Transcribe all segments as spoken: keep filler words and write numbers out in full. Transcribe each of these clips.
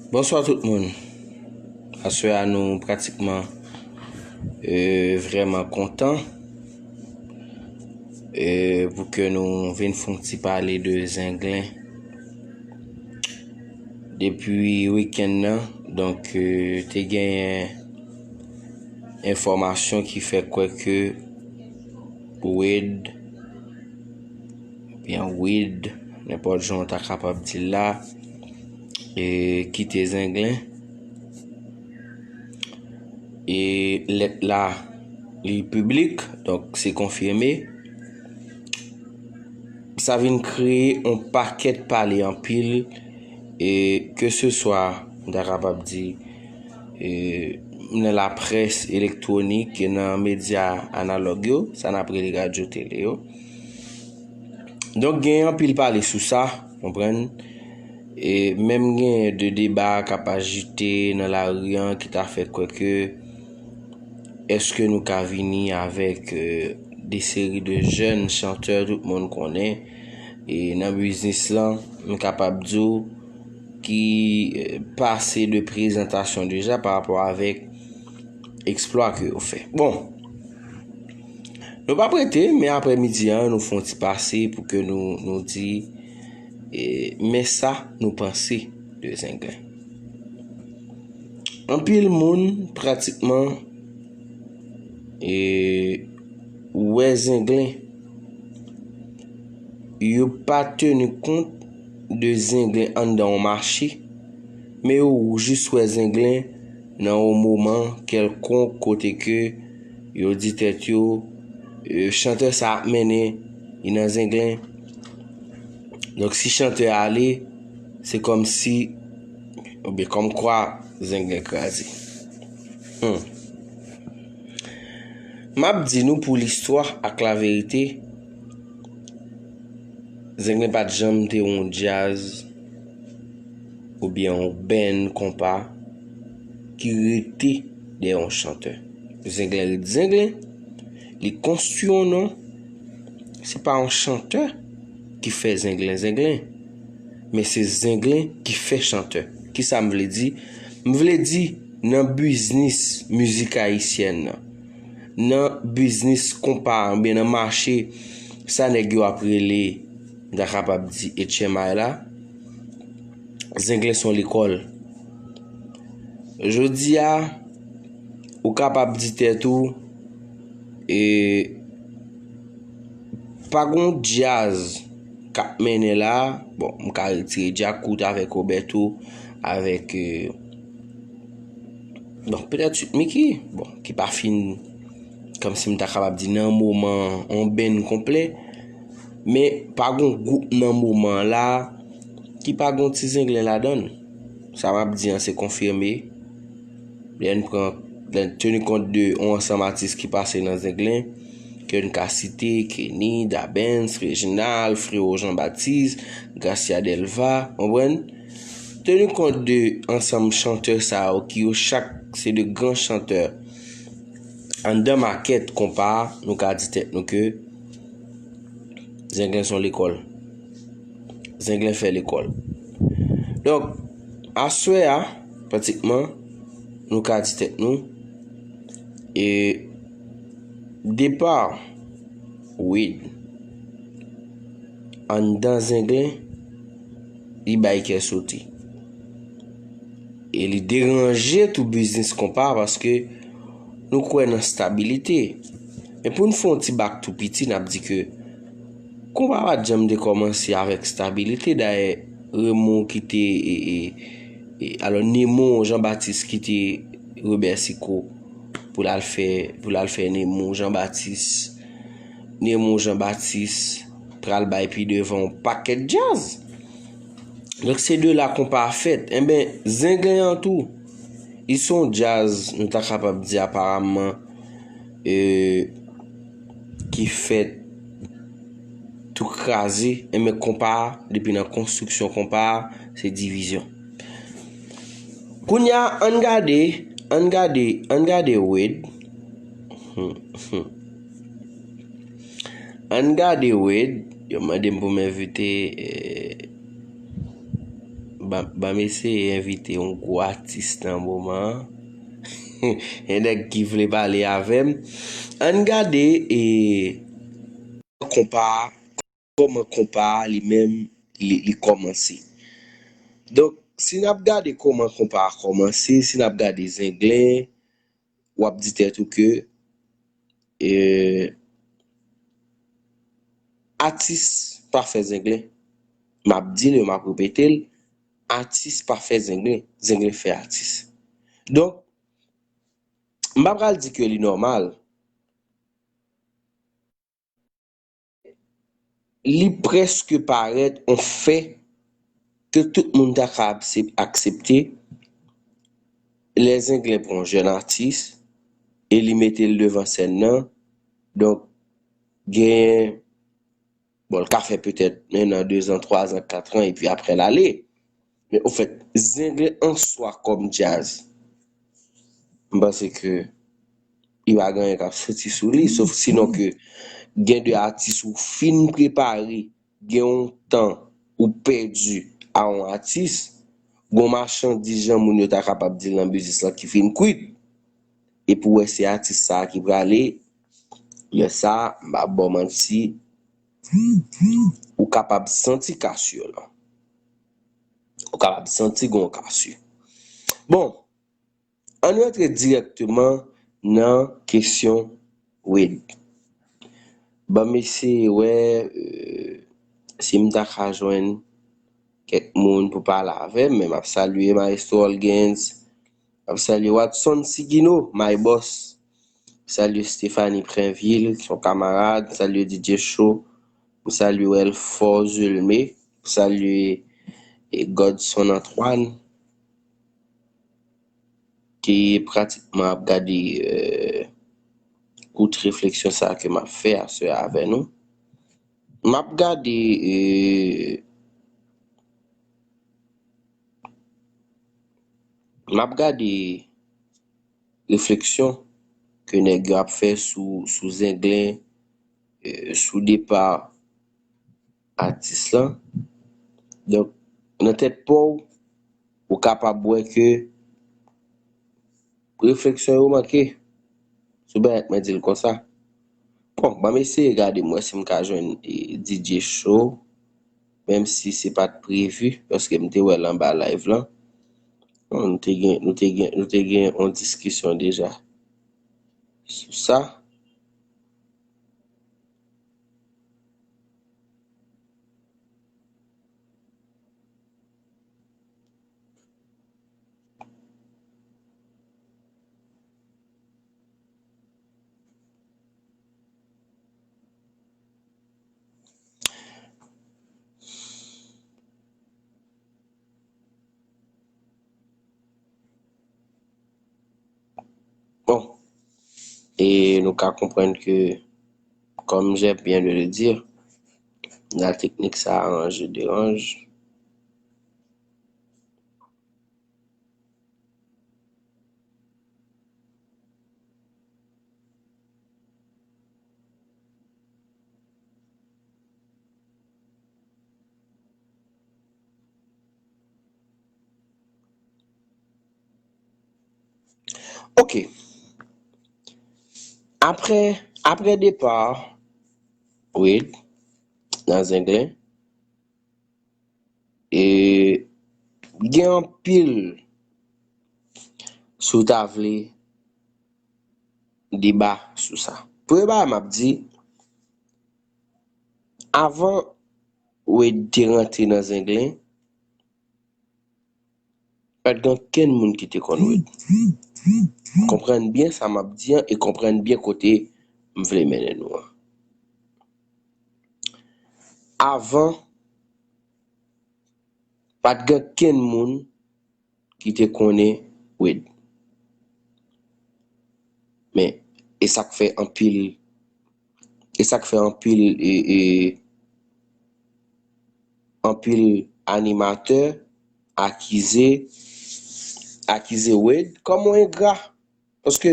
Bonswa tout moun. Aswè a nou pratikman e, vrèman kontan e, pou ke nou vin fè yon ti pale de Zenglen. Depi wikenn nan, donk e, te genyen enfòmasyon ki fè kwè ke Wade oubyen Wid, nenpòt jan w ta kapab di l la, e, kite Zenglen. E lèt la, li piblik, donk se konfime. Sa vin kreye yon pakèt pale anpil, e keseswa, m ta kapab di, e, nan laprès elektwonik, e nan medya analòg yo, sa n ap rele radyo, tele yo. Donk, gen anpil pale sou sa, konprann? E menm gen de deba k ap ajite nan lari an ki ta fè kwè ke èske nou ka vini avèk e, de seri de jèn chantè tout moun konnen e nan biznis lan, m kapab di w ki e, pase de prezantasyon deja pa rapò avèk eksplwa ke yo fè. Bon, nou p ap rete, men aprè midi an, nou fè yon ti pase pou ke nou, nou di e, men sa nou panse de Zenglen. Anpil moun pratikman e, wè Zenglen. Yo pa teni kont de Zenglen anndan yon mache, men yo jis wè Zenglen nan yon moman kèlkonk kote ke yo di tèt yo, e, chantè sa ap mennen, li nan Zenglen. Donk, si chantè a ale, se kòmsi, oubyen kòmkwa, Zenglen kraze. Hmm. M ap di nou pou listwa ak laverite, Zenglen pa t janm te yon djaz oubyen yon band konpa ki rete dèyè yon chantè. Zenglen ret Zenglen, li konstwi yon non. Se pa yon chantè ki fè Zenglen Zenglen, men se Zenglen ki fè chantè. Kisa m vle di? M vle di, nan biznis mizik ayisyèn nan, nan biznis konpa oubyen nan mache sa nèg yo ap rele, m ta kapab di H M I la, Zenglen se yon lekòl. Jodi a, ou kapab di tèt ou, e, pa gon djaz k ap mennen la. Bon, m ka retire Djakout avèk Roberto, avèk e, bon, petèt Sweet Micky, bon, ki pa fin, kòmsi m ta kapab di, nan moman, yon band konplè. Men pa gon gwoup nan moman la ki pa gon ti Zenglen ladan l. Sa m ap di an, se konfime. Lè n pran, lè n teni kont de yon ansanm atis ki pase nan Zenglen, ke n ka site, Kenny, Dabens, Reginald, Frero Jean Baptiste, Gracia Delva, konprann? Teni kont de ansanm chantè sa yo, ki yo chak se de gran chantè anndan makèt konpa a, nou ka di tèt nou ke Zenglen se yon lekòl. Zenglen fè lekòl. Donk, aswè a, pratikman, nou ka di tèt nou, e depa Wid anndan Zenglen, li bay kè sote. E li deranje tou biznis konpa paske nou kwè nan stabilite. Men pou n fè yon ti back tou piti, n ap di ke konpa pa t janm te kòmanse avèk stabilite. Dayè, Remo kite, e, e, e, alò, Nemo Jean Baptiste kite Robert Sicot pou l al fè, pou l al fè Nemo Jean Baptiste. Nemo Jean Baptiste pral bay pi devan yon pakèt djaz. Donk, se de la konpa a fèt. Enben, Zenglen an tou, li se yon djaz, nou ta kapab di aparaman, e, ki fèt tou kraze. Enben, konpa a, depi nan konstriksyon konpa a, se divizyon. Kounye a, ann gade, ann gade, ann gade Wade. Ann gade Wade, yo mande m pou m envite, e, Ban, ban m eseye envite yon gwo atis nan moman an. Yon nèg ki vle pale avè m. Ann gade e konpa a, kòman konpa a li menm li, li kòmanse. Donk, si n ap gade kòman konpa a kòmanse, si n ap gade Zenglen, w ap di tèt ou ke e, atis pa fè Zenglen. M ap di l, m ap repete l, atis pa fè Zenglen, Zenglen fè atis. Donk, m pa pral di ke li nòmal. Li prèske parèt on fè ke tout moun ta ka aksep-, aksepte. Lè Zenglen pran yon jèn atis e li mete l devan sèn nan, donk, genyen, bon, l ka fè petèt en an, de zan, twa zan, kat an, epi apre l ale. Men, ofèt, Zenglen an swa kòm djaz, m panse ke li pa gen anyen k ap soti sou li, sof sinon ke gen de atis ou fin prepare, gen yon tan ou pèdi a yon atis, gon machandiz jan moun yo ta kapab di l nan biznis lan ki fin kwit. Epi w wè se atis sa a ki prale, lè sa a, m pa ba w manti, ou kapab santi kasye lan. Ou kapab santi gon kasye. Bon, ann rantre dirèkteman nan kesyon Wade. Ban m eseye wè, euh, si m ta ka jwenn kèk moun pou pale avè m, men m ap salye Maestro Olgens, m ap salye Watson Sigino, My Boss, salye Stéphanie Prinville, son kamarad, salye D J Show, m salye Welfort Zulme, m salye, e, Godson Antoine, ki pratikman ap gade, e, kout refleksyon sa ke m ap fè aswè avè nou. M ap gade, e, m ap gade refleksyon ke nèg yo ap fè sou, sou Zenglen, e, sou depa atis lan. Donk, nan tèt pa w, ou kapab wè ke refleksyon yo manke sou bagay mwen di l konsa. Bon, ban m eseye gade m wè si m ka jwenn, e, D J Show, menm si se pa t previ, paske m te wè l anba live lan. Bon, nou te gen, nou te gen, nou te gen yon diskisyon deja sou sa. Bon, e nou ka konprann ke, comme j'aime bien de le dire, la technique ça arrange et dérange. Ok. Apre, apre depa Wade nan Zenglen, e gen anpil, si w ta vle, deba sou sa. Premye bagay m ap di, avan Wade te rantre nan Zenglen, pa t gen okenn moun ki te konn Wade. Konprann byen sa m ap di an e konprann byen kote m vle mennen nou an. Avan, pa t gen okenn moun ki te konnen Wade. Men, e sa k fè anpil, e sa k fè anpil, e, e, anpil animatè akize, akize Wade kòm yon engra. Paske,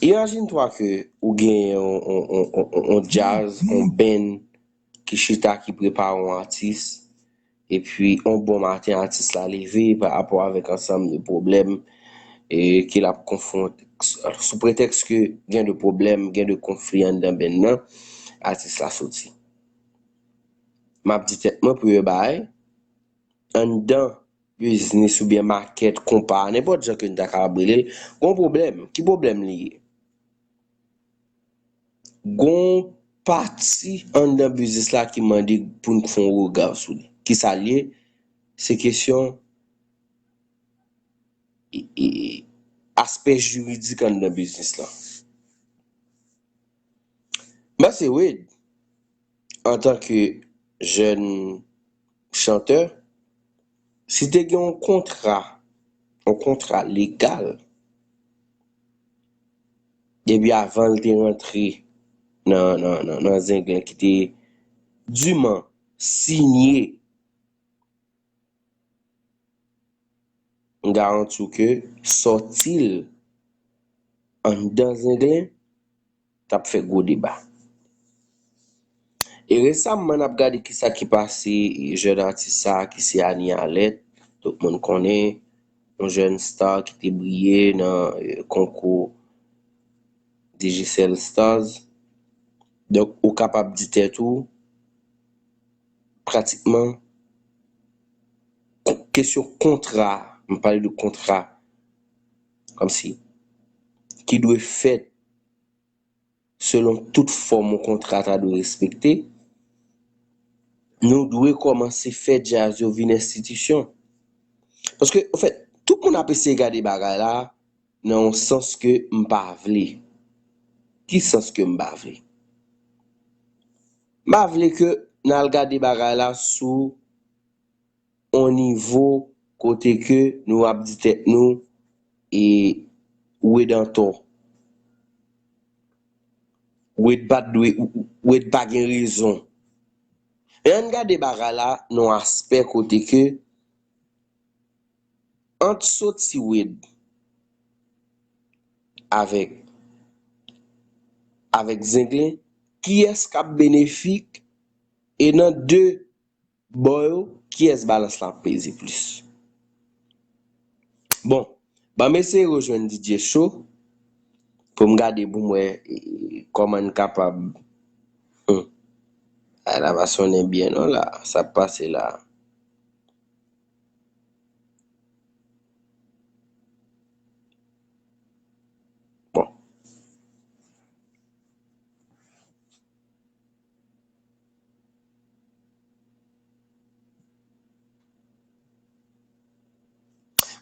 imajine twa ke ou gen yon, yon, yon, yon, yon djaz, yon band ki chita, ki prepare yon atis, Epi, yon bon maten, atis la leve pa rapò avèk ansanm de pwoblèm e ke l ap konfwonte, sou pretèks ke gen de pwoblèm, gen de konfli anndan band nan, atis la soti. M ap di tèt mwen premye bagay, anndan biznis oubyen makèt, konpa, nenpòt jan ke n ta kapab rele l, gon pwoblèm. Ki pwoblèm li ye? Gon pati anndan biznis la ki mande pou n fè yon rega sou li. Kisa l ye? Se kesyon e, e, aspè jiridik anndan biznis lan. M panse Wade, antanke jèn chantè, si te gen yon kontra, yon kontra legal, depi avan l te rantre nan, nan, nan, nan zenglen ki te diman sinye, m garanti w ke sòti l anndan zenglen t ap fè gwo deba. E resaman, n ap gade kisa ki pase jèn atis sa a ki se Anie Alerte. Tout moun konnen, yon jèn star ki te briye nan, eh, konkou Digicel Stars. Donk, ou kapab di tèt ou, pratikman, ko-, kesyon kontra, m pale de kontra, kòmsi, ki dwe fèt selon tout fòm yon kontra ta dwe respekte, nou dwe kòmanse fè djaz yo vin enstitisyon. Paske, anfèt, tout moun ap eseye gade bagay la nan yon sans ke m pa vle. Ki sans ke m pa vle? M pa vle ke n al gade bagay la sou yon nivo kote ke nou ap di tèt nou, e, Wade antò. Wade pa t dwe, Wade pa gen rezon. Men ann gade bagay la nan yon aspè kote ke ant soti Wade avèk, avèk Zenglen, kiyès k ap benefik? E nan de bò yo, kiyès balans la ap peze plis? Bon, ban m eseye rejwenn D J Show pou m gade pou m wè, e, kòman n kapab. Hmm. A, la pa sonnen byen non la, sa k pase la. Bon.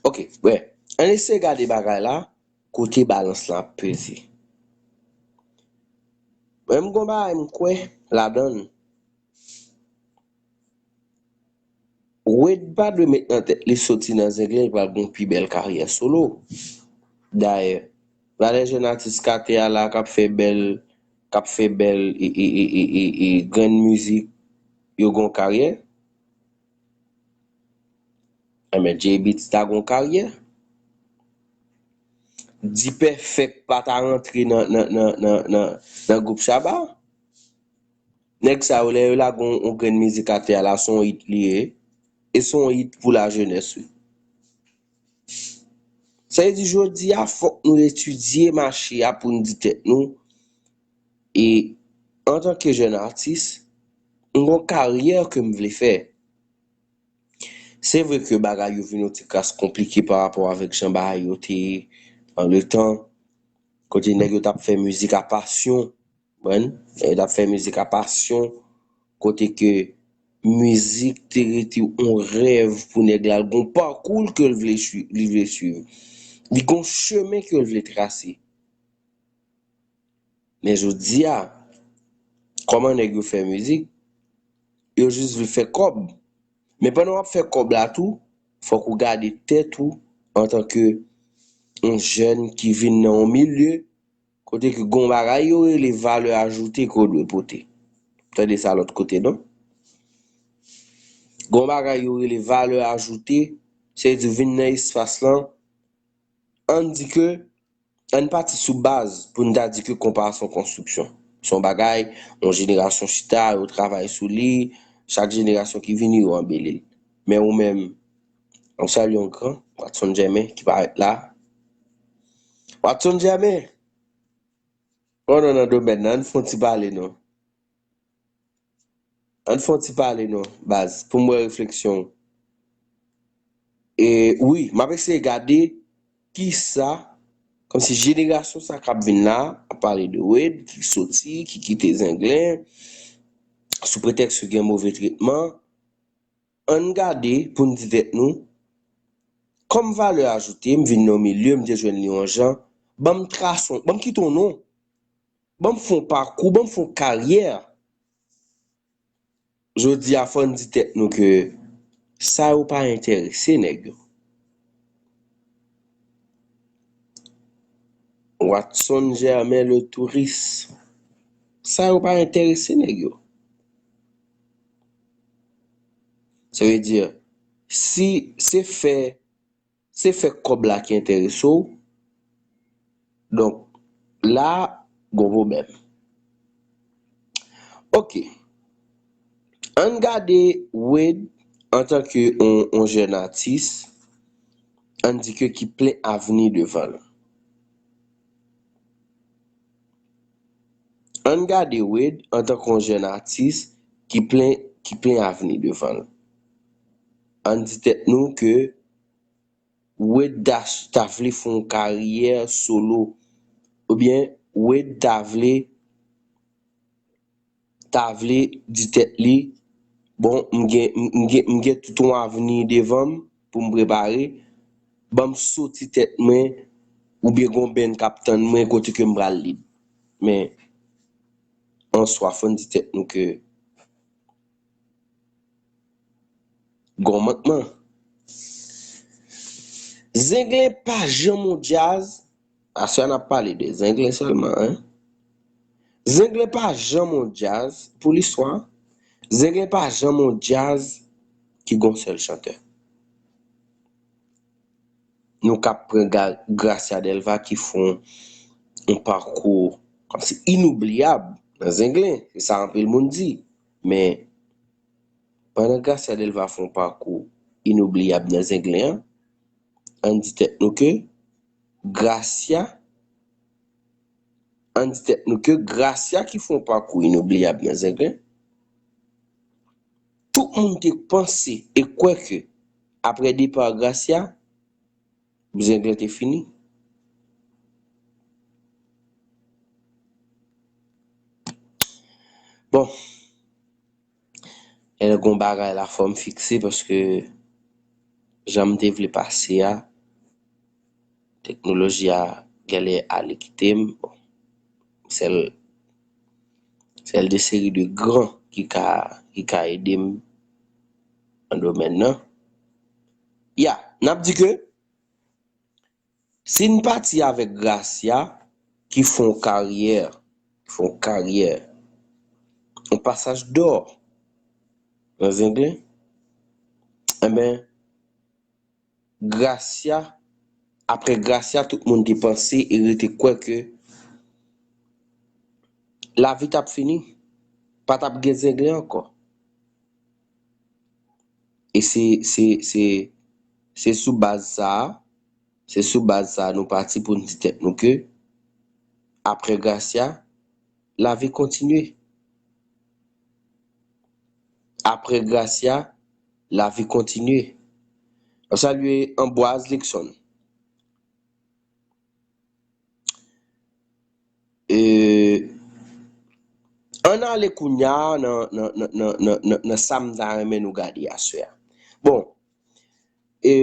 Ok, bon. Ann eseye gade bagay la, kote balans lan ap peze. Mwen, m gon bagay m kwè ladan l. Wade pa dwe met nan tèt li soti nan Zenglen, li pral gon pi bèl karyè solo. Dayè, valè jèn atis k atè a la k ap fè bèl, k ap fè bèl e, e, e, e, e, e grenn mizik, yo gon karyè. Enben, Jay Beatz ta gon karyè. D-Perfect pa ta rantre nan, nan, nan, nan, nan, nan gwoup Shabba. Nèg sa yo, lè yo lage yon, yon grenn mizik atè a la, se yon hit li ye. E se yon hit pou lajenès, wi. Sa vle di, jodi a, fòk nou etidye mache a pou n di tèt nou, e antanke jèn atis, m gon karyè ke m vle fè. Se vre ke bagay yo vin yon ti kras konplike pa rapò avèk jan bagay yo te ye nan letan, kote nèg yo t ap fè mizik a pasyon, konprann? Nèg yo t ap fè mizik a pasyon, kote ke mizik te rete yon rèv pou nèg la, l gon pakou l ke l vle sui-, li vle swiv. Li gon chemen ke l vle trase. Men jodi a, kòman nèg yo fè mizik? Yo jis vle fè kòb. Men pandan w ap fè kòb la tou, fòk ou gade tèt ou antanke yon jèn ki vin nan yon milye kote ke gon bagay yo rele valè ajoute ke w dwe pote. Tande sa lòt kote, non? Gon bagay yo rele valè ajoute, se di w vin nan espas lan, ann di ke, ann pati sou baz pou n ta di ke konpa a se yon konstriksyon. Se yon bagay, yon jenerasyon chita, yo travay sou li, chak jenerasyon ki vini, yo anbeli l. Men ou menm, m salye yon gran, Watson Germain, ki parèt la. Watson Germain! Bon, nou nan domèn nan, ann fè yon ti pale non. Ann fè yon ti pale non, baz, pou m wè refleksyon w. E wi, m ap eseye gade kisa, kòmsi jenerasyon sa k ap vin la, ap pale de Wade, ki soti, ki kite Zenglen, sou pretèks ke gen move tretman. Ann gade pou n di tèt nou, kòm valè ajoute, m vin nan yon milye, m te jwenn li yon jan, ban m trase, ban m kite yon non, ban m fè yon pakou, ban m fè yon karyè. Jodi a, fò n di tèt nou ke sa yo pa enterese nèg yo. Watson Germain le touriste. Sa yo pa enterese nèg yo. Sa vle di, si se fè, se fè kòb la ki enterese w, donk, la, gon pwoblèm. Ok. Ann gade Wade antanke yon, yon jèn atis, ann di ke ki plen avni devan l. Ann gade Wade antanke yon jèn atis ki plen, ki plen avni devan l. Ann di tèt nou ke Wade ta, ta vle fè yon karyè solo, oubyen Wade ta vle, ta vle di tèt li, bon, m gen, m, m gen, m gen tout yon avni devan m pou m prepare, ban m soti tèt mwen, oubyen gon band k ap tann mwen kote ke m pral lib. Men, an swa, fò n di tèt nou ke gon mankman. Zenglen pa janm yon djaz, aswè a n ap pale de Zenglen sèlman, en. Zenglen pa janm yon djaz, pou listwa, Zenglen pa janm yon djaz ki gon sèl chantè. Nou ka pran Ga-, Gracia Delva ki fè yon, yon pakou kòmsi inoubliyab nan Zenglen. Se sa anpil moun di. Men, pandan Gracia Delva fè yon pakou inoubliyab nan Zenglen an, ann di tèt nou ke Gracia, ann di tèt nou ke Gracia ki fè yon pakou inoubliyab nan Zenglen, tout moun te panse e kwè ke apre depa Gracia, Zenglen te fini. Bon, e lè gon bagay la fò m fikse paske jan m te vle pase a, teknoloji a genlè ale kite m. Bon, sèl, sèl de seri de gran ki ka, ki ka ede m nan domèn nan. Ya, n ap di ke si n pati avèk Gracia, ki fè yon karyè, ki fè yon karyè, yon pasaj dò nan Zenglen, enben, Gracia, apre Gracia, tout moun te panse e rete kwè ke lavi t ap fini, pa t ap gen Zenglen ankò. E se, se, se, se sou baz sa a, se sou baz sa a nou pati pou n di tèt nou ke, apre Gracia, lavi kontinye. Apre Gracia, lavi kontinye. N ap salye Ambroise Luckson. E, ann ale kounye a nan, nan, nan sa m ta renmen nou gade aswè a. Bon, e,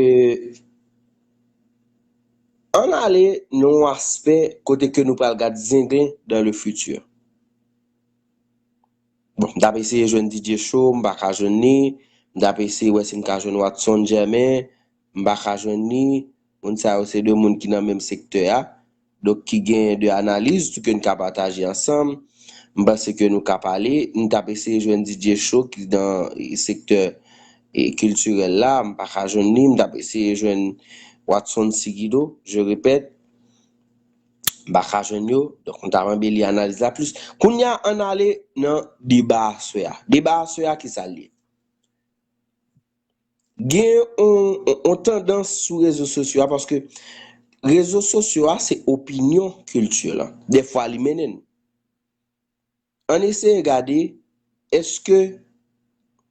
ann ale nan yon aspè kote ke nou pral gade Zenglen dans le futur. Bon, m t ap eseye jwenn D J Show, m pa ka jwenn li. M t ap eseye wè si m ka jwenn Watson Germain, m pa ka jwenn li. Moun sa yo se de moun ki nan menm sektè a, donk ki gen de analiz tou ke n ka pataje ansanm. M panse ke nou ka pale. M t ap eseye jwenn D J Show ki nan sektè, e, kiltirèl la, m pa ka jwenn li. M t ap eseye jwenn Watson Sigido, je répète. M pa ka jwenn yo. Donk, m ta renmen li analiz la plis. Kounye a, ann ale nan deba aswè a. Deba aswè a, ki sa l ye? Gen yon, yon, yon tandans sou rezo sosyo a, paske rezo sosyo a se opinyon kilti lan. Dèfwa li mennen n. Ann eseye gade, èske,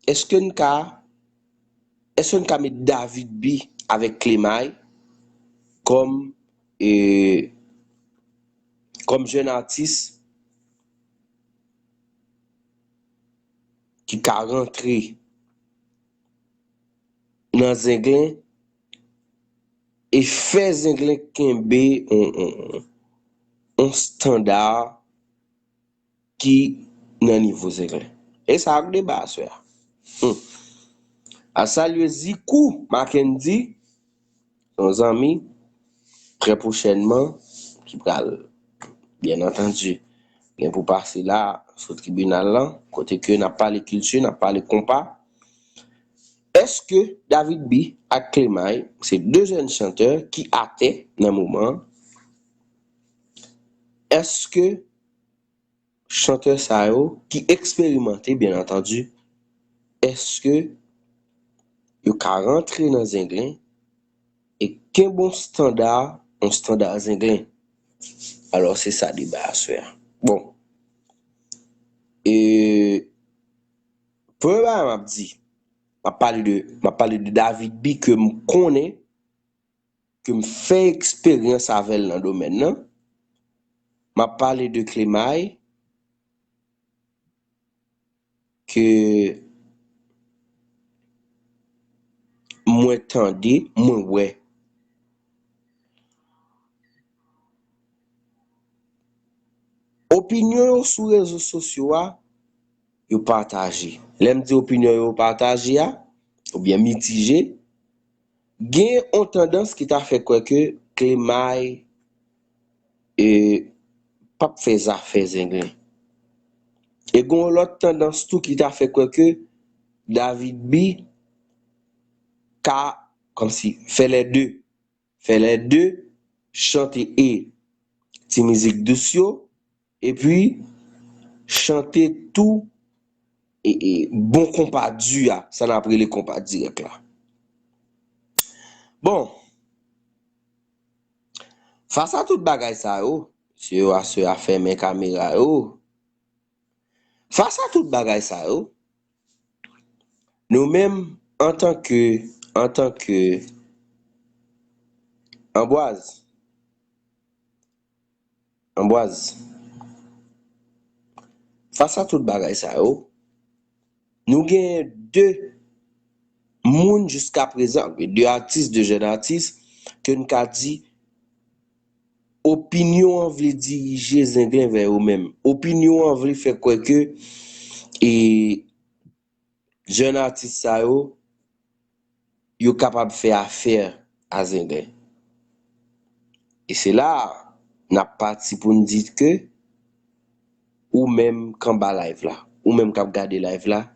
èske n ka, èske n ka met David B avèk Clemay kòm, e, kòm jèn atis ki ka rantre nan Zenglen e fè Zenglen kenbe yon, yon, yon estanda ki nan nivo Zenglen. E sa ak deba aswè a. Hmm. A salye Zikou Mackendy, yon zanmi, trè pwochènman, ki pral, byen antandi, gen pou pase la, sou tribinal lan, kote ke n ap pale kilti, n ap pale konpa. Èske David B ak Clemay se de jèn chantè ki atè nan moman an? Èske chantè sa yo ki eksperimante, byen antandi, èske yo ka rantre nan Zenglen e kenbe yon estanda, yon estanda Zenglen? Alò, se sa deba aswè a. Bon. E, premye bagay m ap di, m ap pale de, m ap pale de David B ke m konnen, ke m fè eksperyans avè l nan domèn nan. M ap pale de Clemay, ke mwen tande, mwen wè. Opinyon yo sou rezo sosyo a, yo pataje. Lè m di opinyon yo pataje a, oubyen mitije, gen yon tandans ki ta fè kwè ke Clemay, e, p ap fè zafè Zenglen. E gen yon lòt tandans tou ki ta fè kwè ke David B ka, kòmsi, fè lè de. Fè lè de, chante e ti mizik dous yo, epi chante tou e, e bon konpa di a, sa n ap rele konpa dirèk la. Bon, fas a tout bagay sa yo, mesye yo aswè a fèmen kamera yo. Fas a tout bagay sa yo, nou menm, antanke, antanke Anbwaz, Anbwaz, fas a tout bagay sa yo, nou gen de moun jiska prezan, de atis, de jèn atis, ke n ka di, opinyon an vle dirije Zenglen vè yo menm. Opinyon an vle fè kwè ke, e, jèn atis sa yo, yo kapab fè afè a Zenglen. E se la a, n ap pati pou n di ke ou menm k anba live la, ou menm k ap gade live la,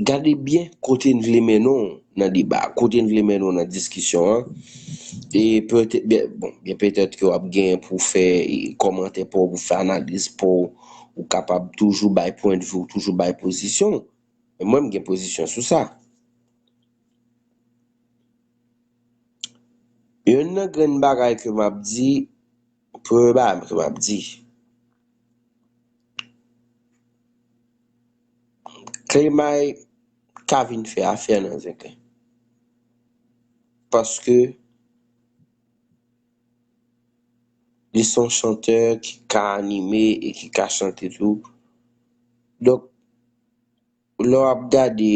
gade byen kote n vle mennen w nan deba, kote n vle mennen w nan diskisyon an. E petè-, byen, bon, byen petèt ke w ap gen pou fè, e, kòmantè pa w, pou fè analiz pa w, ou kapab toujou bay pwendvi w, toujou bay pozisyon w. Men mwen, m gen pozisyon sou sa. Youn nan grenn bagay ke m ap di, premye bagay ke m ap di, Clemay ka vin fè afè nan Zenglen. Paske li se yon chantè ki ka anime e ki ka chante tou. Donk, lè w ap gade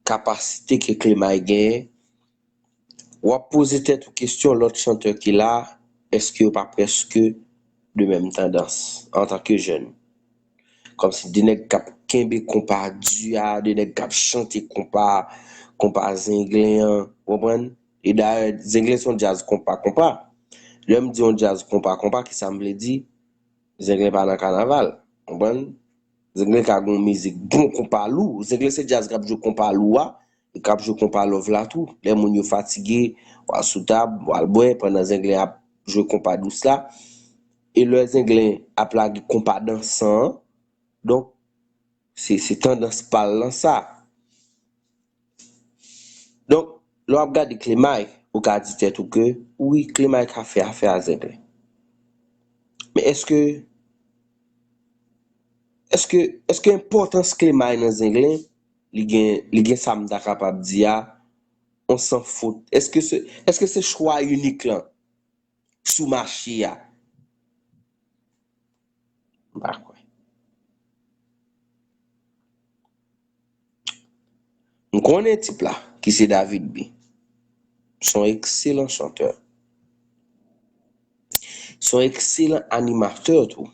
kapasite ke Clemay genyen, w ap poze tèt ou kesyon, lòt chantè ki la, èske yo pa prèske de menm tandans antanke jèn? Kòmsi de nèg k ap kenbe konpa di a, de nèg k ap chante konpa, konpa Zenglen an, w konprann? E dayè, Zenglen se yon djaz konpa, konpa. Lè m di yon djaz konpa, konpa, kisa m vle di? Zenglen pa nan kanaval, konprann? Zenglen ka gen yon mizik bon konpa lou. Zenglen se djaz k ap jwe konpa lou a, e k ap jwe konpa love la tou. Lè moun yo fatige, w al sou tab, w al bwè, pandan Zenglen ap jwe konpa dous la. E lè Zenglen ap lage konpa dansan an, donk, Se, se tandans pa l lan sa. Donk, lè w ap gade Klemay, ou ka di tèt ou ke, wi, Klemay ka fè afè a Zenglen. Men èske, èske, èske enpòtans Klemay nan Zenglen, li gen, li gen sa m ta kapab di a, on san fot? Èske se, èske se chwa inik lan sou mache a? M pa kwè. M konnen tip la, ki se David B. Se yon ekselan chantè. Se yon ekselan animatè tou.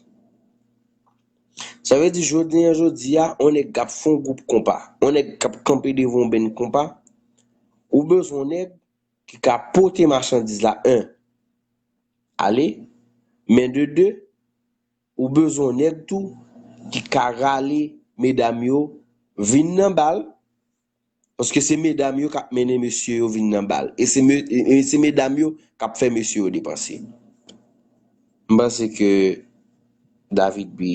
Sa vle di, jodi an jodi a, on nèg k ap fè yon gwoup konpa, on nèg k ap kanpe devan yon benn konpa, ou bezwen yon nèg ki ka pote machandiz la, en, ale, men de de, ou bezwen yon nèg tou ki ka rale medam yo vin nan bal, paske se medam yo k ap mennen mesye yo vin nan bal. E se, me- e- e se medam yo k ap fè mesye yo depanse. M panse ke David B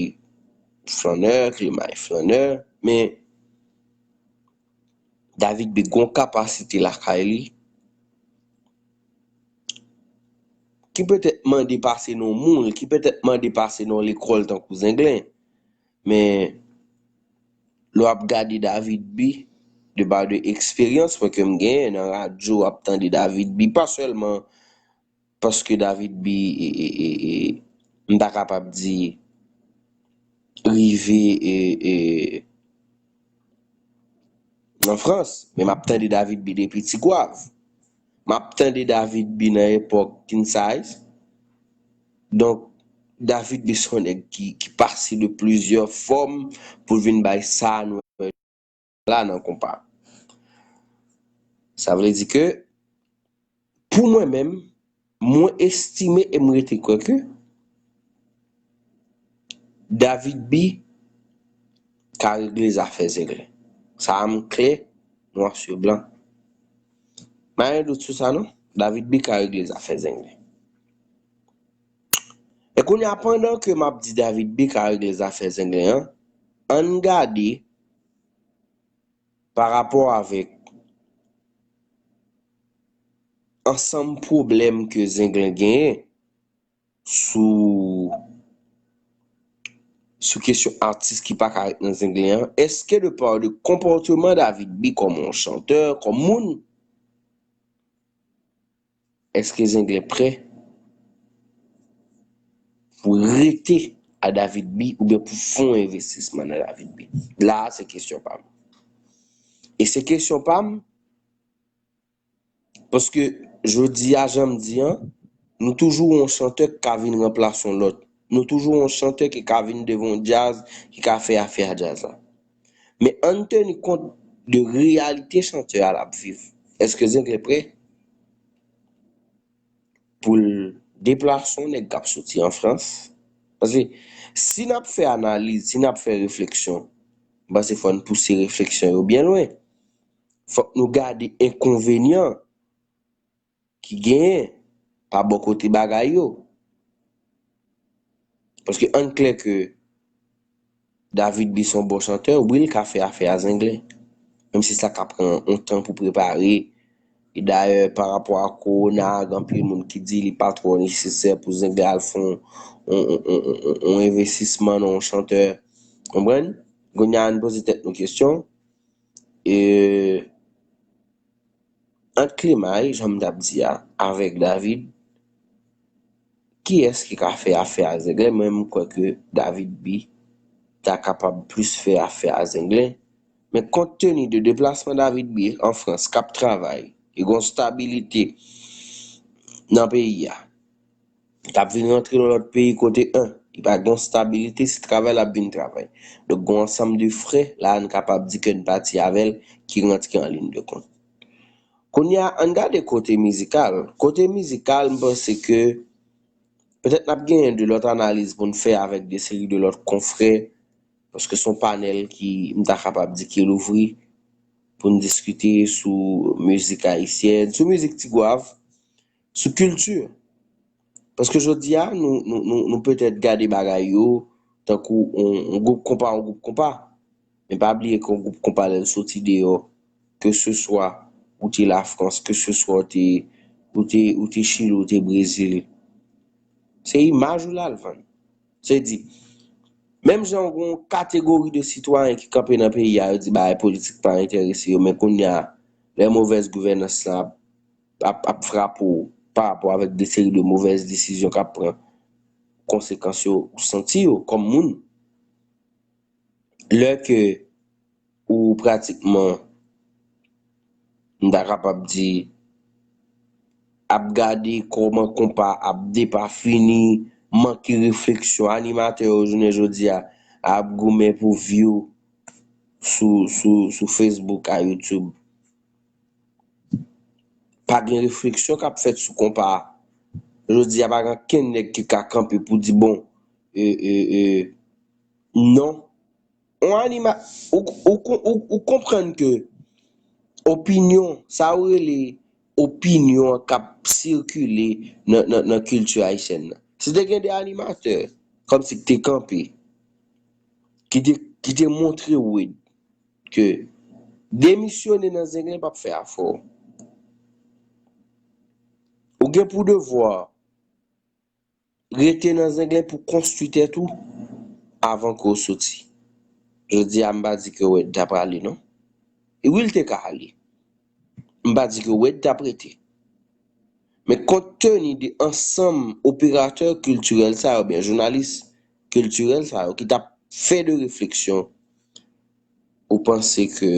flannè, Klemay flannè, men David B gon kapasite lakay li ki petèt mande pase nan moun, ki petèt mande pase nan lekòl tankou Zenglen. Men, lè w ap gade David B, de pa de eksperyans mwen ke m genyen nan radyo, w ap tande David B, pa sèlman paske David B, e, e, e, e, m ta kapab di, rive, e, e, nan Frans, men m ap tande David B depi Ti Gwav. M ap tande David B nan epòk King Size. Donk, David B se yon nèg ki, ki pase de plizyè fòm pou l vin bay sa nou wè la nan konpa. Sa vle di ke, pou mwen menm, mwen estime e m rete kwè ke David B ka regle zafè Zenglen. Sa a m klè, nwa sou blan. Pa gen dout sou sa non, David B ka regle zafè Zenglen. E kounye a, pandan ke m ap di David B ka regle zafè Zenglen an, ann gade pa rapò avèk ansanm pwoblèm ke Zenglen genyen sou, sou kesyon atis ki pa ka ret nan Zenglen an, èske de pa de konpòteman David B kòm yon chantè, kòm moun, èske Zenglen prè pou rete a David B oubyen pou fè yon envestisman nan David B? La a, se kesyon pa m. E se kesyon pa m, paske jodi a, jan m di an, nou toujou yon chantè ki ka vin ranplase yon lòt. Nou toujou yon chantè ki ka vin devan yon djaz, ki ka fè afè a djaz la. Men ann teni kont de reyalite chantè a l ap viv. Èske Zenglen prè pou l deplase yon nèg k ap soti an Frans? Paske si n ap fè analiz, si n ap fè refleksyon, m panse fò n pouse refleksyon yo byen lwen. Fòk nou gade enkonvenyan ki genyen pa bò kote bagay yo. Paske ann klè ke David B se yon bon chantè, wi, l ka fè afè a Zenglen. Menm si sa ka pran yon tan pou prepare. E dayè, pa rapò a kowona a, gen anpil moun ki di li pa twò nesesè pou Zenglen al fè yon, yon, yon, yon, yon, yon envestisman nan yon chantè. Konprann? Kounye a, ann poze tèt nou kesyon. E, ant Klemay, jan m t ap di a, avèk David, kiyès ki ka fè afè a Zenglen? Mwen, m kwè ke David B ta kapab plis fè afè a Zenglen. Men kont teni de deplasman David B an Frans, k ap travay, li gen yon stabilite nan peyi a. L ap vin rantre nan lòt peyi kote, en, li pa gen yon stabilite, se travay l ap vin travay. Donk, gen yon ansanm de frè, la a, n kapab di ke n pati avè l, ki rantre an liy de kont. Kounye a, ann gade kote mizikal. Kote mizikal, m panse ke petèt n ap genyen de lòt analiz pou n fè avèk de seri de lòt konfrè, paske se yon panèl ki, m ta kapab di, ki louvri pou n diskite sou mizik ayisyèn, sou mizik Ti Gwav, sou kilti. Paske jodi a, nou, nou, nou, nou petèt gade bagay yo tankou on, on gwoup konpa, on gwoup konpa. Men pa bliye ke yon gwoup konpa lè l soti deyò, ke se swa ou te Lafrans, ke se swa ou te, ou te, ou te Chili, ou te Brezil, se imaj ou l al vann. Se di, menm jan w gen yon kategori de sitwayen ki kanpe nan peyi a, yo di bagay politik pa enterese yo, men kounye a, lè movèz gouvènans lan ap, ap, ap frape w pa rapò avèk de seri de movèz desizyon k ap pran, konsekans yo, ou santi yo kòm moun. Lè ke ou pratikman, m ta kapab di, ap gade kòman konpa ap depafini, manke refleksyon, animatè yo jounen jodi a ap goumen pou view sou, sou, sou Facebook ak YouTube. Pa gen refleksyon k ap fèt sou konpa a. Jodi a, pa gen kenn nèg ki ka kanpe pou di, bon, e, e, e, non. On anima, ou, ou, ou, ou konprann ke opinyon, sa yo rele opinyon k ap sikile nan, nan, nan kilti ayisyèn nan. Si te gen de animatè, kòmsi ki te kanpe, ki te, ki te montre Wade ke demisyone nan Zenglen p ap fè afè w. Ou gen pou devwa rete nan Zenglen pou konstwi tèt ou avan ke w soti. Jodi a, m pa di ke Wade ta prale, non. E wi, l te ka ale. M pa di ke Wade t ap rete. Men kont teni de ansanm operatè kiltirèl sa yo, oubyen jounalis kiltirèl sa yo, ki t ap fè de refleksyon, ou panse ke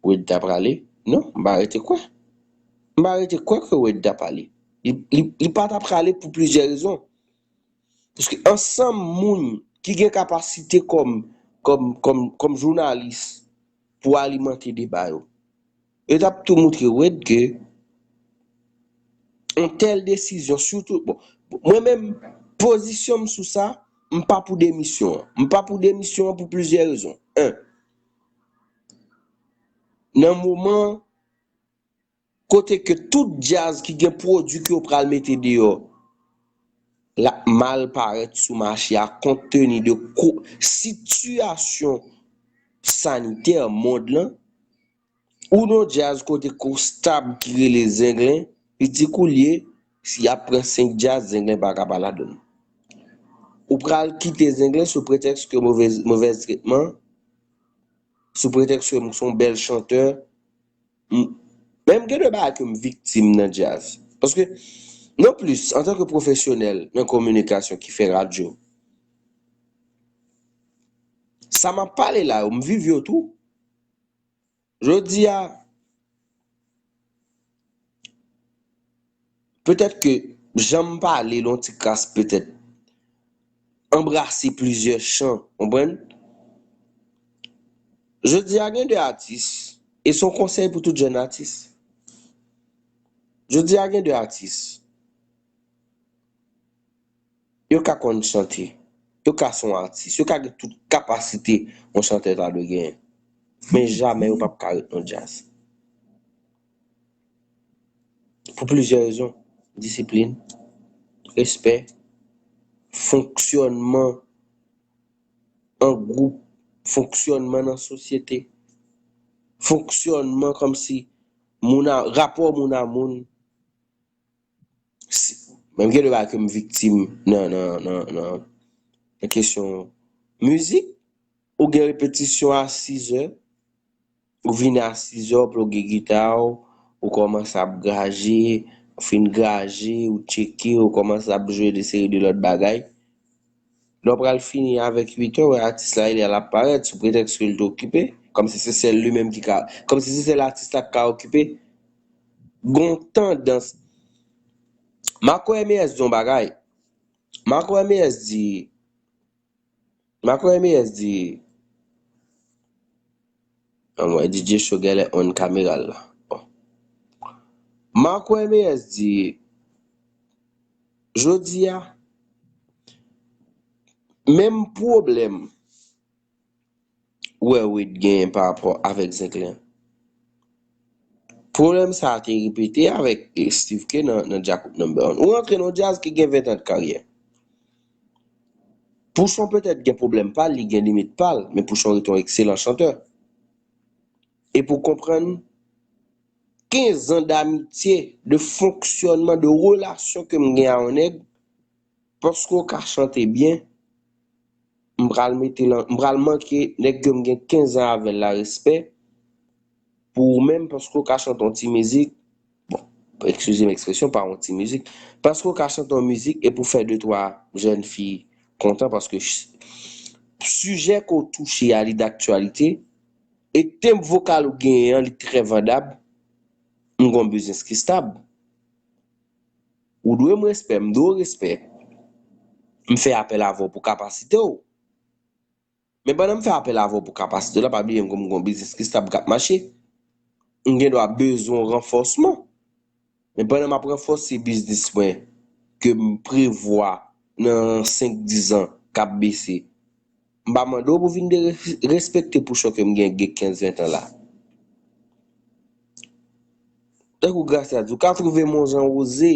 Wade t ap prale? Non, m pa rete kwè. M pa rete kwè ke Wade t ap prale. Li, li, li pa t ap prale pou plizyè rezon. Paske ansanm moun ki gen kapasite kòm, kòm, kòm, kòm jounalis pou alimante deba yo, yo t ap tou moutre Wade ke yon tèl desizyon, sitou, bon, mwen menm, pozisyon m sou sa, m pa pou demisyon an. M pa pou demisyon an pou plizyè rezon. En, nan moman kote ke tout djaz ki gen pwodui ke yo pral mete deyò, l ap mal parèt sou mache a, kont teni de ko-, sitiyasyon sanitè mond lan, ou nan djaz kote ke w stab ki rele Zenglen, pitit koulye, si y ap pran senk djaz, Zenglen pa ka pa ladann. Ou pral kite Zenglen sou pretèks ke movèz, movèz tretman, sou pretèks ke m se yon bèl chantè, M, men m gen de bagay ke m viktim nan djaz. Paske, nonplis, antanke pwofesyonèl nan kominikasyon ki fè radyo, sa m ap pale la yo, m viv yo tou. Jodi a, petèt ke jan m pale l yon ti kras, petèt, anbrase plizyè chan, konprann? Jodi a gen de atis, e se yon konsèy pou tout jèn atis. Jodi a gen de atis, yo ka konn chante, yo ka se yon atis, yo ka gen tout kapasite yon chantè ta dwe genyen. Men jamè yo p ap ka ret nan djaz. Pou plizyè rezon, disiplin, respè, fonksyònman an gwoup, fonksyònman nan sosyete, fonksyònman kòmsi moun a, rapò moun a moun. Si, men m gen de bagay ke m viktim nan, nan, nan, nan, nan kesyon mizik. Ou gen repetisyon a sizè, ou vini a sizè, w ploge gita w, ou kòmanse ap graje, ou fin graje, ou tcheke, ou kòmanse ap jwe de seri de lòt bagay. Lè w pral fini avèk uitè, w wè atis la, li al ap parèt sou pretèks ke l te okipe, kòmsi se sèl li menm ki ka, kòmsi se sèl atis la ki ka okipe. Gon tandans. Marco M S di yon bagay. Marco M S di, Marco M S di, anmwey, D J Show genlè on kamera l la. Bon. Marco M S di, jodi a, menm pwoblèm ou wè Wade genyen pa rapò avèk Zenglen. Pwoblèm sa a te repete avèk, eh, Steve K nan, nan Djakout Number One. Ou rantre nan djaz ki gen ven tan de karyè. Pouchon petèt gen pwoblèm pa l, li gen limit pa l, men Pouchon rete yon ekselan chantè. E pou konprann kenz an damitye, de fonksyònman, de relasyon ke m gen a yon nèg, paske w ka chante byen, m pral mete lan, m pral manke nèg ke m gen kenz an avè l la respè, pou ou menm, paske w ka chante yon ti mizik, bon, eskize m ekspresyon, pa yon ti mizik, paske w ka chante yon mizik e pou fè de twa jèn fi kontan, paske ch-, sijè ke w touche a, li daktyalite, e tenb vokal ou genyen an, li trè vandab, m gon biznis ki stab. Ou dwe m respè, m dwe w respè. M fè apèl avè w pou kapasite w. Men pandan m fè apèl avè w pou kapasite w la, pa bliye m gon, m gon biznis ki stab k ap mache. M gen dwa bezwen yon ranfòsman. Men pandan m ap ranfòse biznis mwen ke m prevwa nan senk, diz an k ap bese, m pa mande w pou vin de res-, respekte Pouchon ke m gen, gen kenz, ven tan la. Tankou Gracia di, ou ka twouve m yon jan woze.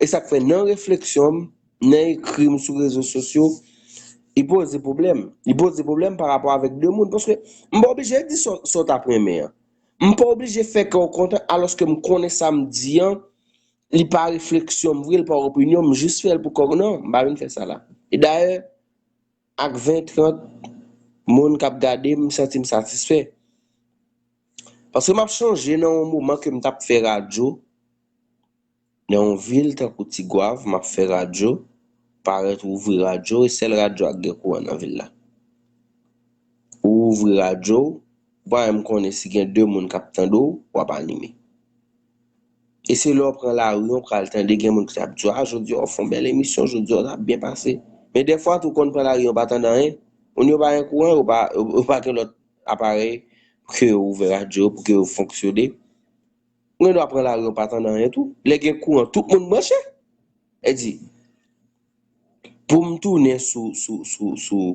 E sa k fè nan refleksyon m, nan ekri m sou rezo sosyo, li poze pwoblèm. Li poze pwoblèm pa rapò avèk de moun. Paske m pa oblije di sa, sa w t ap renmen an. M pa oblije fè kè w kontan, alòske m konnen sa m di an, li pa refleksyon m vre, li pa opinyon m, m jis fè l pou kò m. Non, m pa vin fè sa la. E dayè, ak ven, trant moun k ap gade m, m santi m satisfè. Paske m ap chonje nan yon moman ke m t ap fè radyo, nan yon vil tankou Tigwav, m ap fè radyo, parèt ou ouvri radyo, e sèl radyo a k gen kouran nan vil la. Ou ouvri radyo, ou pa menm konnen si gen de moun k ap tande w, w ap anime. E se lè w pran lari an, w pral tande gen moun ki t ap di w, "A, jodi a w fè yon bèl emisyon, jodi a w t ap byen pase." Men dèfwa tou, w konn pran lari an, w pa tande anyen. Moun yo pa gen kouran, yo pa, yo pa gen lòt aparèy pou ke yo ouvè radyo, pou ke yo fonksyone. Ou gen dwa pran lari an, w pa tande anyen tou. Lè gen kouran, tout moun branche. E di, pou m tounen sou, sou, sou, sou,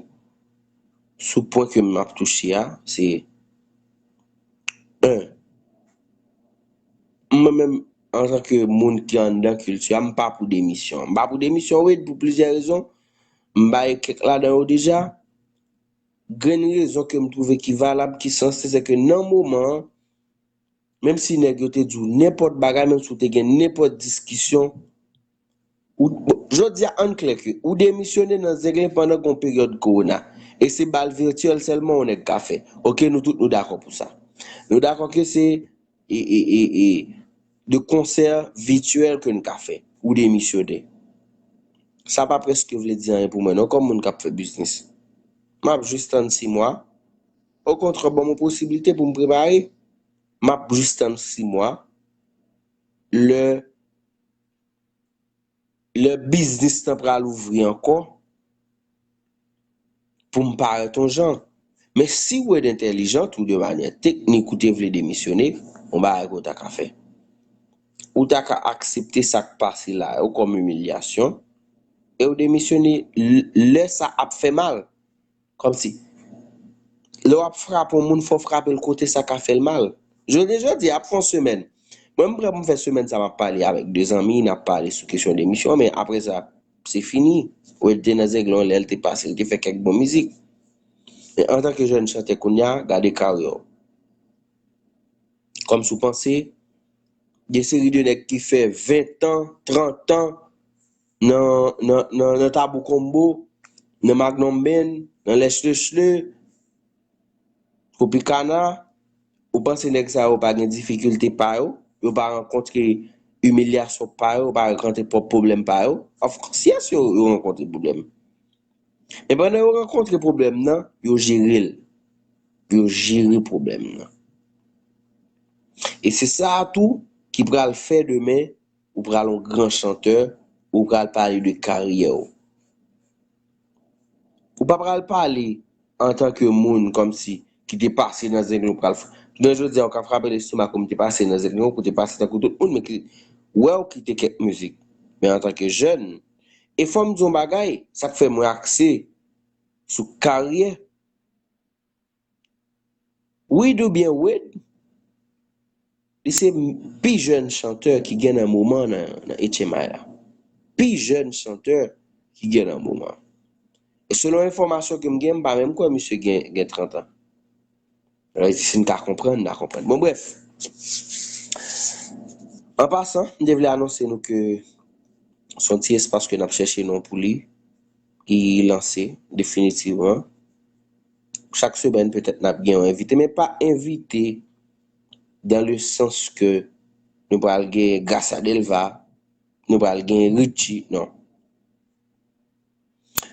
sou pwen ke m ap touche a, se, en, mwen menm, antanke moun ki anndan kilti a, m pa pou demisyon. M pa pou demisyon, wi, pou plizyè rezon. M bay kèk ladan yo deja. Grenn rezon ke m twouve ki valab, ki sanse, se ke nan moman an, menm si nèg yo te di w nenpòt bagay, menm si w te gen nenpòt diskisyon, ou, bon, jodi a, ann klè ke ou demisyone nan Zenglen pandan gon peryòd kowona. E se bal vityèl sèlman yon nèg ka fè. Oke, nou tout nou dakò pou sa. Nou dakò ke se, e, e, e, e, de konsè vityèl ke n ka fè. Ou demisyone. Sa pa prèske vle di anyen pou mwen, non, kòm moun k ap fè biznis. M ap jis tann sis mwa. Okontrè, ban m yon posiblite pou m prepare. M ap jis tann sis mwa. Lè, lè biznis lan pral ouvri ankò, pou m parèt yon jan. Men si w entèlijan tou de manyè teknik ou te vle demisyone, yon bagay ke w ta ka fè. Ou ta ka aksepte sa k pase la yo kòm imilyasyon, e w demisyone l-, lè sa ap fè mal. Kòmsi, lè w ap frape yon moun, fò w frape l kote sa ka fè l mal. Jodi, jodi a ap fè yon semèn. Mwen, m prè pou m fè semèn sa m ap pale avèk de zanmi, n ap pale sou kesyon demisyon, men apre sa, se fini. Ou te nan Zenglen, lè l te pase, l te fè kèk bon mizik. Men antanke jèn chantè kounye a, gade karyè w. Kòmsi w panse, gen seri de nèg ki fè ven tan, trant tan nan, nan, nan, nan Tabou Konbo, nan Magnum Band, nan Lèch Lechle, Tropicana, ou panse nèg sa yo pa gen difikilte pa yo? Yo pa rankontre imilyasyon pa yo, yo pa rankontre pwòp pwoblèm pa yo? Of course, yes, yo, yo rankontre pwoblèm. Men pandan yo rankontre pwoblèm nan, yo jere l. Yo jere pwoblèm nan. E se sa a tou ki pral fè demen ou pral yon gran chantè, ou pral pale de karyè w. Ou pa pral pale antanke moun kòmsi ki te pase nan Zenglen, ou pral f-, jounen jodi a, ou ka frape lestomak ou, m te pase nan Zenglen, ou te pase tankou tout moun, men ki wè w kite kèk mizik. Men antanke jèn, e fò m di yon bagay, sa k fè mwen akse sou karyè, Wid oubyen Wade, li se pi jèn chantè ki gen nan moman nan, nan H M I la. Pi jèn chantè ki gen nan moman. Selon enfòmasyon ke m gen, m pa menm kwè misye gen, gen trant an. Alò, si n ka konprann, n a konprann. Bon, brèf. An pasan, m te vle anonse nou ke se yon ti espas ke n ap chèche non pou li, ki lanse definitivman. Chak semèn, petèt, n ap gen yon envite, men pa envite dans le sens ke nou pral gen Gracia Delva, nou pral gen Richie, non.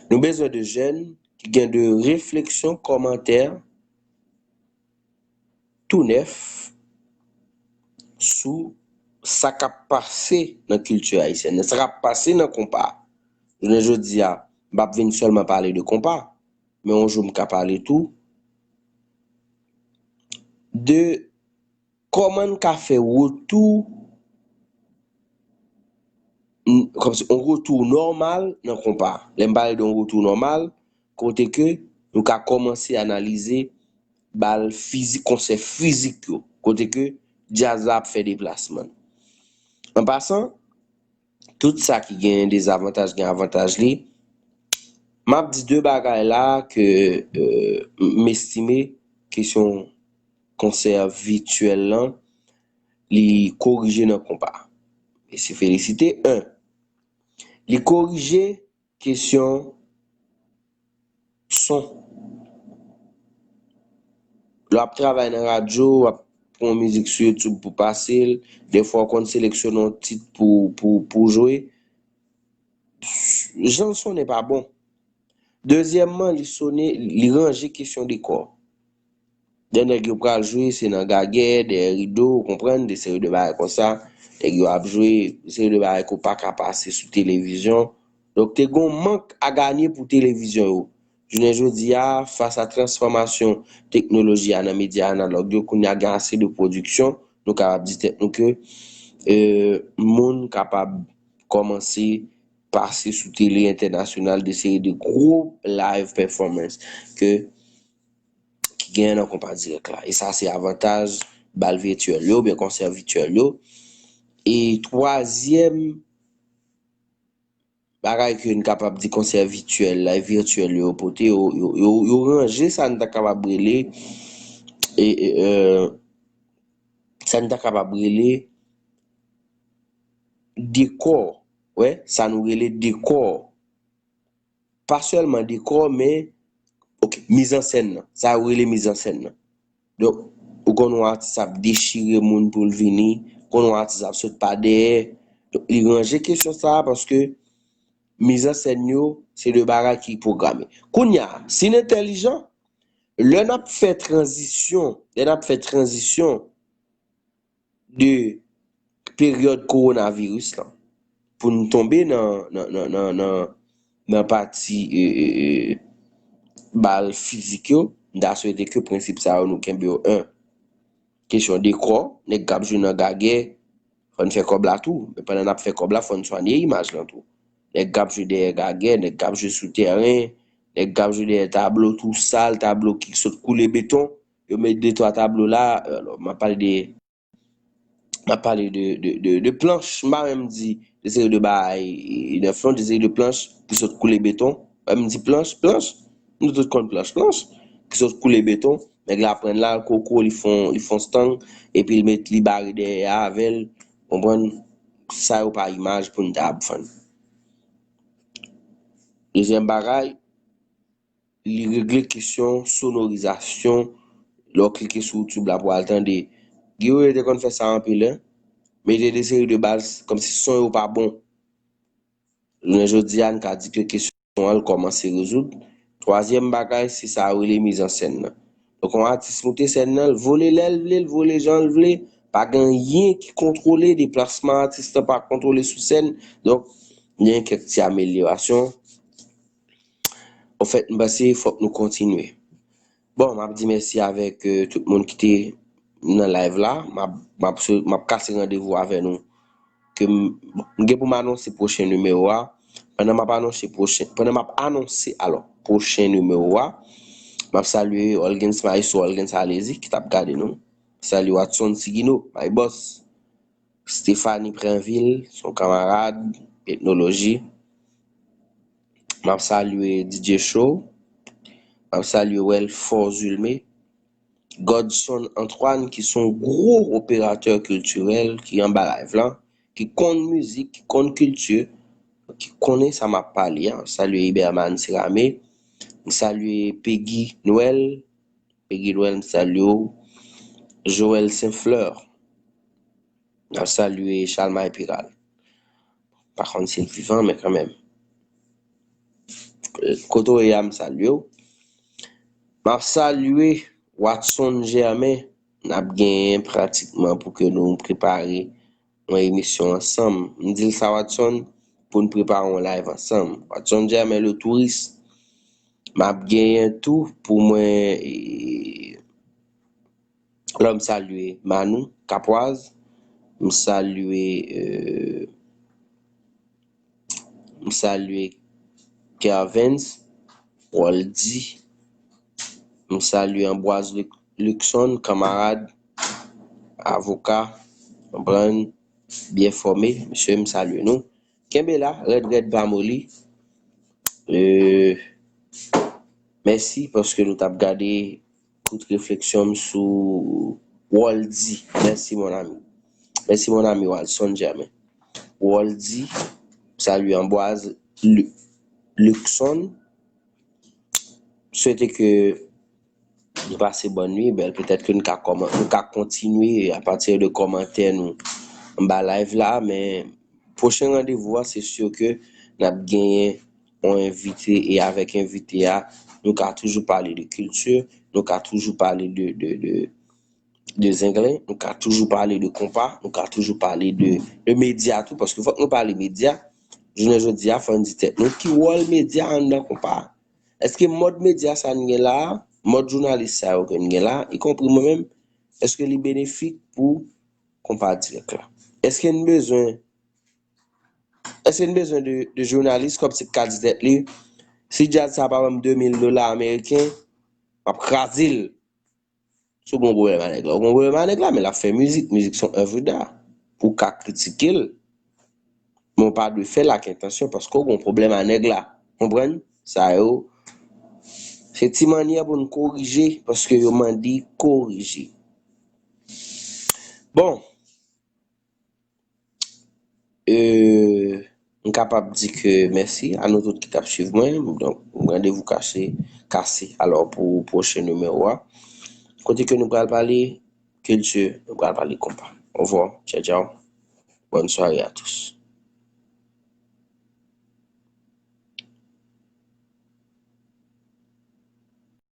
Nou bezwen de jèn ki gen de refleksyon, kòmantè tou nèf sou sa k ap pase nan kilti ayisyèn nan, sa k ap pase nan konpa. Jounen jodi a, m p ap vin sèlman pale de konpa, men yon jou m ka pale tou de kòman n ka fè retou, n- kòmsi yon retou nòmal nan konpa. Lè m pale de yon retou nòmal, kote ke nou ka kòmanse analize bal fizik, konsè fizik yo, kote ke djaz la ap fè deplasman. An pasan, tout sa ki gen dezavantaj gen avantaj li. M ap di de bagay la ke euh, m estime kesyon konsè vityèl lan, li korije nan konpa. E se felisite, en. Li korije kesyon son. Lè w ap travay nan radyo, w ap pran yon mizik sou YouTube pou pase l, defwa w konn seleksyone yon tit pou, pou, pou jwe. Jan l sonnen pa bon. Dezyèmman, li sonnen, li ranje kesyon dekò. Lè nèg yo pral jwe, se nan gagè, dèyè rido, ou konprann, de seri de bagay konsa. Nèg yo ap jwe, de seri de bagay ke w pa ka pase sou televizyon. Donk, te gen yon mank a ganye pou televizyon yo. Jounen jodi a, fas a transfòmasyon teknoloji a nan medya analòg yo, kounye a gen ase de pwodiksyon, nou kapab di tèt nou ke euh, moun kapab kòmanse pase sou tele entènasyonal de seri de gwo live performance ke ki genyen nan konpa dirèk la. E sa se avantaj bal vityèl yo, oubyen konsè vityèl yo. E twazyèm bagay ke n kapab di konsè vityèl la, e vityèl yo pote, yo, yo, yo, yo ranje sa n ta kapab rele, e, e, euh, sa n ta kapab rele dekò. Wè, sa nou rele dekò. Pa sèlman dekò, men, ok, mizansèn nan. Sa yo rele mizansèn nan. Donk, ou konn yon atis ap dechire moun pou l vini, ou konn yon atis ap sot pa dèyè. Donk, li ranje kesyon sa a paske mizansèn yo, se de bagay ki pwograme. Kounye a, si n entèlijan, lè n ap fè tranzisyon, lè n ap fè tranzisyon de peryòd kowonaviris lan, pou n tonbe nan, nan, nan, nan, nan, nan pati e, e, e, bal fizik yo, m ta swete ke prensip sa yo nou kenbe yo. En, kesyon dekò, nèg k ap jwe nan gagè, fò n fè kòb la tou. Men pandan n ap fè kòb la, fò n swanye imaj lan tou. Nèg k ap jwe dèyè gagè, nèg k ap jwe sou tèren, nèg k ap jwe dèyè tablo tou sal, tablo ki sot koule beton, yo met de twa tablo la, alò, m ap pale de, m ap pale de, de, de, de planch, m pa menm di de seri de bagay, e, nan fon, de seri de planch ki sot koule beton. Wè, m di planch, planch, nou tout konn planch, planch, ki sot koule beton. Nèg la pran l la, koko, li fon, li fon stang, epi l met, li bare dèyè a avè l, konprann? Sa yo pa imaj pou n ta ap vann. Dezyèm bagay, li regle kesyon sonorizasyon. Lè w klike sou YouTube la pou w al tande. Guerrier te konn fè sa anpil, en. Mete de seri de bal, kòmsi son yo pa bon. Jounen jodi a, n ka di ke kesyon an, l kòmanse rezoud. Twazyèm bagay, se sa yo rele mizansèn nan. Donk, yon atis moute sèn nan, l vole lè l vle, l vole jan l vle. Pa gen anyen ki kontwole, deplasman atis lan pa kontwole sou sèn. Donk, gen kèk ti amelyorasyon. Anfèt, m panse fòk nou kontinye. Bon, m ap di mèsi avèk euh, tout moun ki te nan live la. M ap, m ap, sou- m ap kase randevou avè nou. Ke m, m gen pou m anonse pwochen nimewo a. Pandan m ap anonse pwochen, pandan m ap anonse alò pwochen nimewo a, m ap salye Olgens Maestro Olgens Alezi ki t ap gade nou. Salye Watson Tigino, my boss. Stéphanie Prinville, se yon kanmarad, etnoloji. M ap salye D J Show. M ap salye Welfort Zulme. Godson Antoine, ki se yon gwo operatè kiltirèl, ki anba live lan, ki konn mizik, ki konn kilti, ki konnen sa m ap pale a. M salye Iberman Sirame. M salye Peggy Noël. Peggy Noël, m salye w. Joël Saint Fleur. M ap salye Chalmay Piral. Pa konn si l vivan, men kanmenm. Kote w ye a, m salye w. M ap salye Watson Germain. N ap genyen pratikman pou ke nou prepare yon emisyon ansanm. M di l sa, Watson, pou n prepare yon live ansanm. Watson Germain, le tourist. M ap genyen tou pou mwen, e, Alò, m salye Manou Kapwaz, m salye, euh, m salye Kervens, Waldy, m salye Ambroise Luc-, Luckson, kanmarad, avoka, konprann, byen fòme, mesye, m salye nou. Kenbe la, rèd, rèd, pa moli. Euh, mèsi paske nou t ap gade kout refleksyon m sou Waldy. Mèsi, mon ami. Mèsi, mon ami Walson Germain. Waldy, salye Ambroise Lu-, Luckson. Swete ke nou pase bòn nwi, bèl. Petèt ke nou ka kòman-, nou ka kontinye apati de kòmantè nou anba live la, men pwochen randevou a, se si ke n ap genyen yon envite, e avèk envite a, nou ka toujou pale de kilti, nou ka toujou pale de, de, de, de zenglen, nou ka toujou pale de konpa, nou ka toujou pale de, de medya tou, paske fòk nou pale medya. Jounen jodi a, fò n di tèt nou, ki wòl medya anndan konpa a? Èske mòd medya sa n gen la a, mòd jounalis sa yo ke n gen la a, ikonpri mwen menm, èske li benefik pou konpa dirèk la? Èske n bezwen, èske n bezwen de, de jounalis kòmsi k ka di tèt li, si djaz sa pa ban m de mil dola ameriken, m ap kraze l? Si w gen yon pwoblèm a nèg la, ou gen yon pwoblèm a nèg la, men l ap fè mizik, mizik se yon èv da. Ou ka kritike l, men w pa dwe fè l ak entansyon paske w gen yon pwoblèm a nèg la. Konprann? Sa yo, se ti mannyè pou n korije, paske yo mande korije. Bon, euh, m kapab di ke mèsi a nou tout ki t ap swiv mwen. Donk, randevou kase, kase alò pou pwochen nimewo a. Kote ke nou pral pale kilti, nou pral pale konpa. Au revoir, ciao, ciao. Bonne soirée à tous.